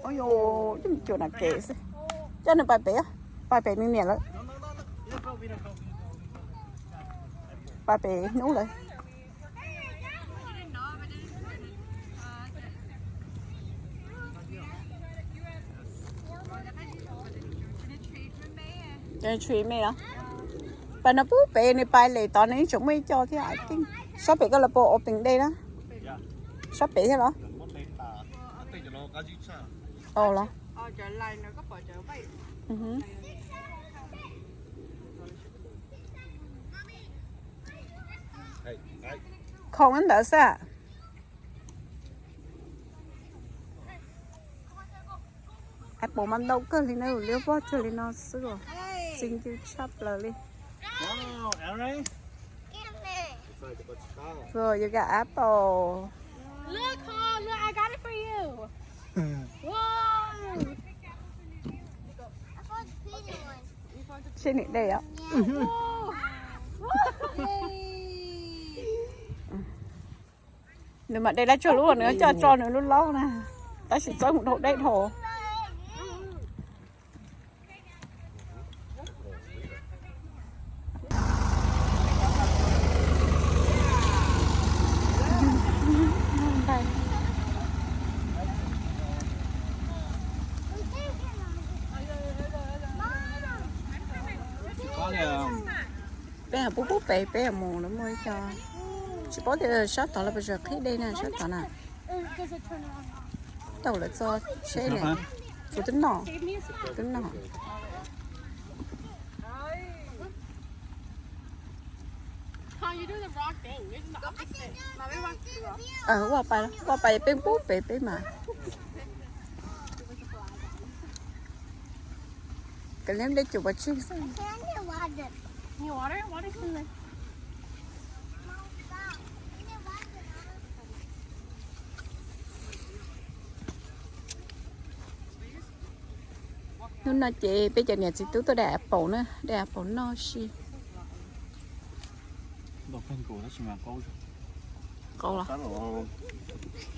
Ua, coj me cuam na kev xwb. Coj nws pais pem, pais pem nws niam lawm. Pais pem hnub lawm. Pais no pub pem nws pais lem tod nws tseem muaj ib co thiab. Sab pem koj los puas open day na? Sab pem thiab los? Ua los. Khoom ntawd xwb. Apple mas ntau kawg li na, liab vog cuag li no xwb os. Txi ncw tshaj plaws li. Bro, you got apple. Look, Paul, look, I got it for you. Whoa. Seb nws de os. Whoa. Whoa. Nws mam de dab tsuag lub, nws coj tso nws lub laub na. Tab sis txawb mus dhau deb dhau. Peb pub pub pem, peb mus lawv muaj ib co, tsis paub tias sab tod lawv puas zam qhib dej na, sab tod na. Tau lawv txog tsheb ne. Kuv twb noj, twb noj. Vaj pais, vaj pais peb pub pem peb mas. Kawm liab dej cus pov tseg xwb. Hnub no ces peb cov niam txiv tub tuaj de apple na, de apple noj si. Qau los?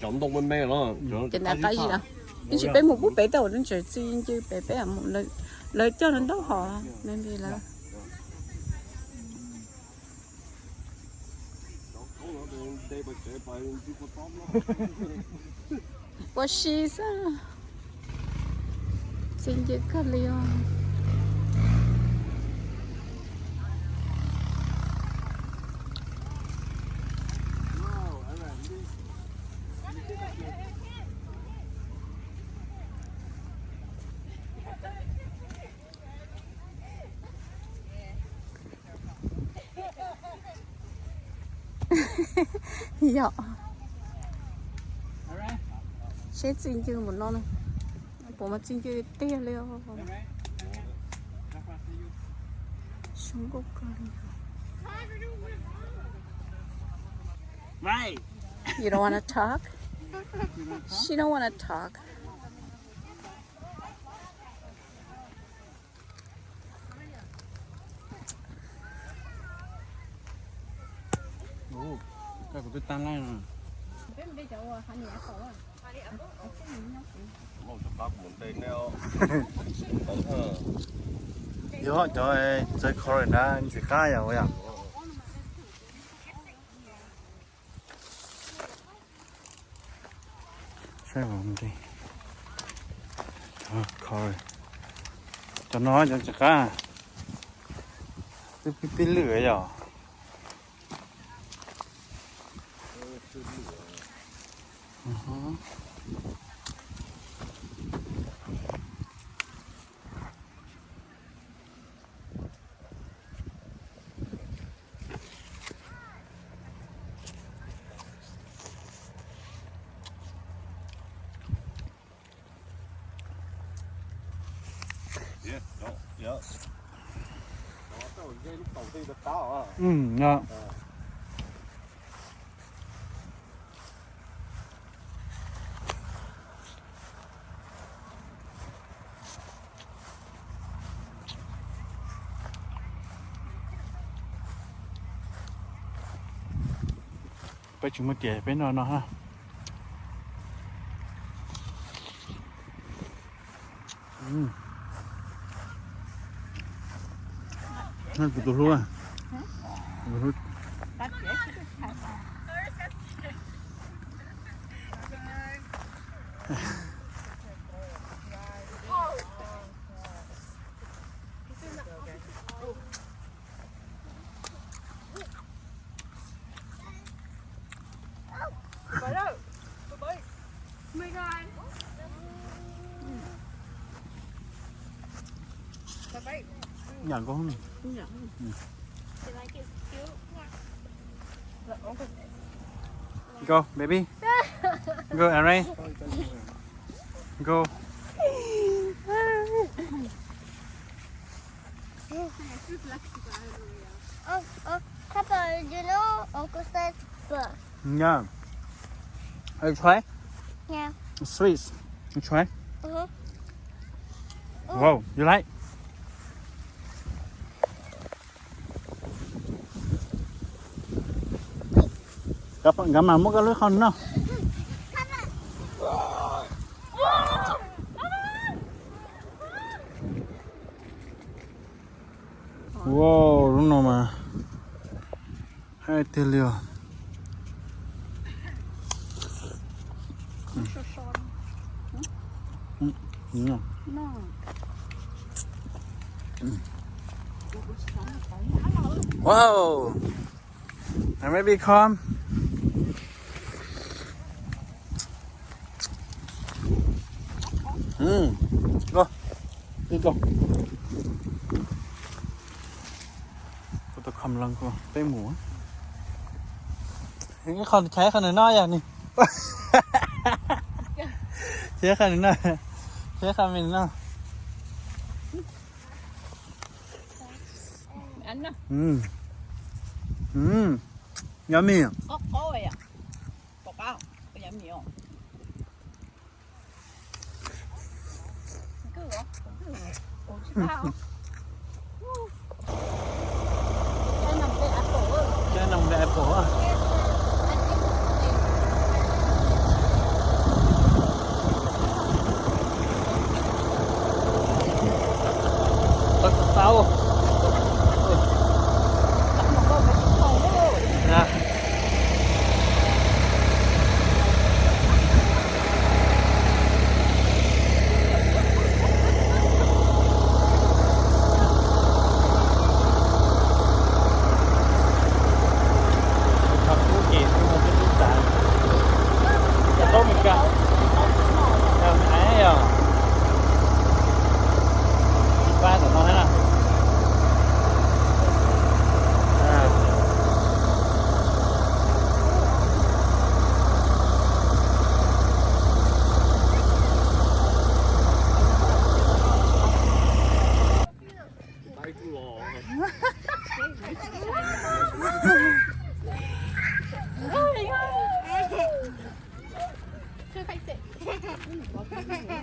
Cov ntoo me me los. Cov ntawd qab zib los? Tab sis peb mus pub pem tau, nws tseem txi ncw pem, peb lawv coj nws ntaub hov nws li lawm. Ua si xwb. Txi ncw kawg li os. Yog. Seb txi ncw mus no na. Puas mas txi ncw tiag li os. Zoo nkauj kawg li. You don't wanna talk? She don't wanna talk. Yog cov txawv kho na ntxim qab yom, ua yom. Saib, cov no cov ntxim qab, twb pib pib lwj yom. Peb tsis muaj tias peb noj no ha. Mm. Kuv tus hlub, tus hlub. Nhả con không? Nhả. Ừ. Go, baby. Go, Aaron. Go. Oh, oh, Papa, you know Uncle said bus. Yeah. You try? Yeah. It's sweet. You try? Mm-hmm. Wow, you like? Nkawd mam muab koj lub qhov no. Wow, lub no mas haib tiag li os. Wow. Maybe come. Go. Đi go. Kuv tus khom loo kuv peb mus. Ib qho, tshaib qho nws noj yog ni. Tshaib qho nws noj. Tshaib qho me noj. Yummy. Cái nồng cái apple á. Ơ, tao. Nè. Thaum ub ces kuv mus peb tub txav, tau tau me kawg, kawg me aiv os. Pab tom no thiab na.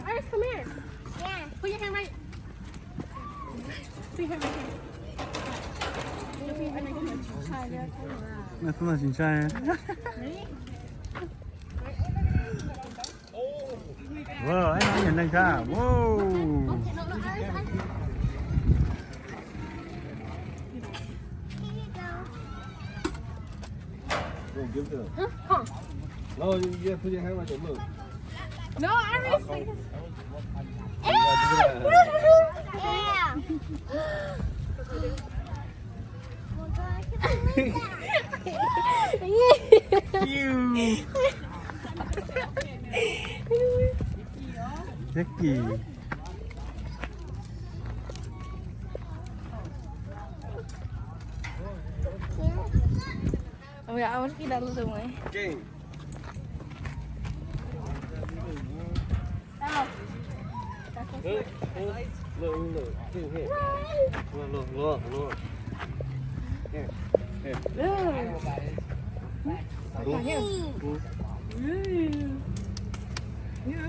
Iris, come here. Yeah. Put your hand right. Put your hand right here. Put your hand right here. Nó không là chính trai. Ready? Wow, anh nói nhận đây sao? Wow. Go give it to them. Huh? Come on. No, you, you gotta put your hand right there. Look. No, I already see this. Yeah. Cute. Jackie. Oh, yeah, I want to feed that little one. Game. Oh. That's so sweet. Look, look, look. Here, here. Look, look, look, look. Here, here. Ooh. Right here. Ooh. Ooh. Ooh.